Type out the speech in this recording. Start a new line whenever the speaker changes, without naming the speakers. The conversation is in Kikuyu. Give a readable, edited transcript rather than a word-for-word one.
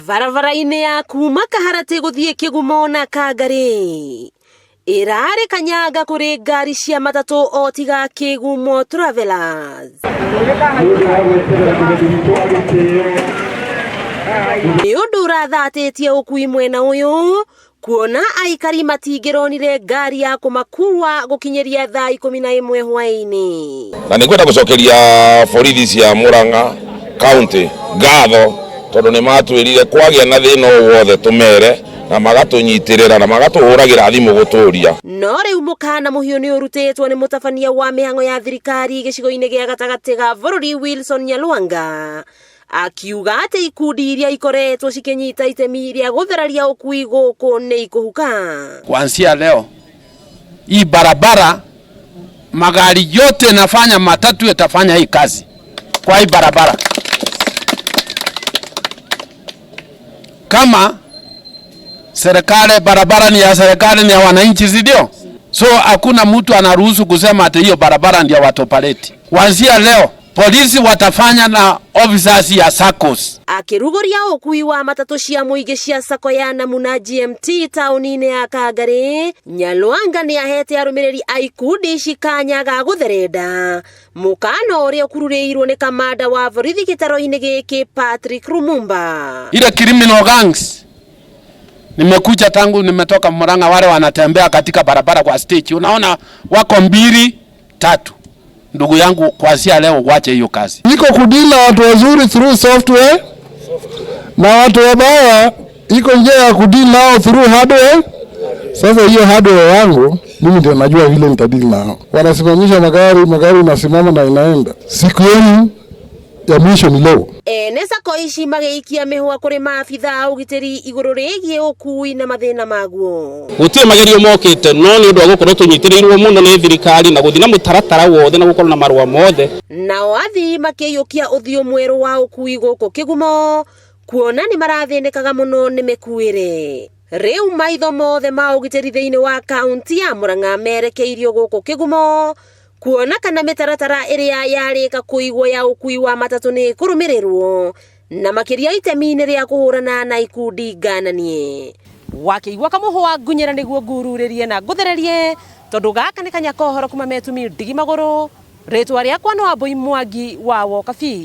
Barabara-inĩ ya kuma Kaharatĩ gũthiĩ Kĩgumo na Kangarĩ ĩrarĩ kanyanga kũrĩ ngari cia matatũ o tiga Kĩgumo Travelers. Nĩ ũndũ ũrathatĩtie ũkui mwena ũyũ kuona aikari matingĩronire ngari ya kũmakua gũkinyĩria thaa 11 hwaĩ-inĩ.
Na nĩ ngwenda gũcokeria borithi cia Murang'a County ngatho tondũ nĩ matwĩrire kwagĩa na thĩna o wothe tũmere na magatũnyitĩrĩra na magatũhũragĩra thimũ gũtũria.
No rĩu mũkana mũhiũ nĩ ũrutĩtwo nĩ mũtabania wa mĩhang'o ya thirikari gĩcigo-inĩ gĩa gatagatĩ ga bũrũri Wilson Nyalwanga akiuga atĩ ikundi iria ikoretwo cikĩnyita itemi rĩa gũthararia ũkui gũkũ nĩ ikũhuka.
Kuanzia leo hii barabara magari yote nafanya matatu yatafanya hii kazi kwa hii barabara. Kama serikali, barabara ni ya serikali, ni ya wananchi, si ndio? So hakuna mtu anaruhusu kusema ati hiyo barabara ndio watopareti. Kuanzia leo polisi watafanya na officers ya SACCOS.
Akĩrugũria ũkui wa matatũ cia mũingĩ cia sacco ya Namuna GMT taũni-inĩ ya Kangarĩ, Nyalwanga nĩ ahete arũmĩrĩri a ikundi ici kanya ga gũtherenda mũkana ũrĩa ũkururĩirwo nĩ kamanda wa borithi gĩtaro-inĩ gĩkĩ Patrick Lumumba.
Ile criminal gangs nimekuja tangu nimetoka Murang'a, wale wanatembea katika barabara kwa stage, unaona wako mbili tatu. Ndugu yangu, kuanzia leo uache hiyo kazi.
Iko kudeal na watu wazuri through software na watu wabaya iko njia ya kudeal nao through hardware. Sasa hiyo hardware yangu mimi ndio najua vile nitadeal nao. Wanasimamisha magari, magari inasimama na inaenda. Siku yenu ya mwisho ni leo.
Ene sacco ici magĩikia mĩhũa kũrĩ maabitha a ũgitĩri igũrũ rĩgiĩ ũkui na mathĩna maguo.
Gũtirĩ magerio mokĩte no nĩ ũndũ wa gũkorwo tũnyitĩrĩirwo mũno nĩ thirikari na gũthiĩ na mũtaratara wothe na gũkorwo na marũa mothe.
Nao athii makĩiyũkia ũthiũ mwerũ wa ũkui gũkũ Kĩgumo kuona nĩ marathĩnĩkaga mũno nĩ mĩkuĩre. Rĩu maitho mothe ma ũgitĩri thĩinĩ wa kaunti ya Murang'a merekeirio gũkũ Kĩgumo kuona kana mĩtaratara ĩrĩa yarĩka kũigwo ya ũkui wa matatũ nĩ ĩkũrũmĩrĩrwo na makĩria itemi-inĩ rĩa kũhũrana na ikundi ngananie. Wakĩigua kamũhwa ngunyĩra nĩguo ngururĩrie na ngũthererie tondũ gaka nĩ kanya kohoro kuma metumi ndigi magũrũ. Rĩtwa rĩakwa no Wambui Mwangi wa Wokabi.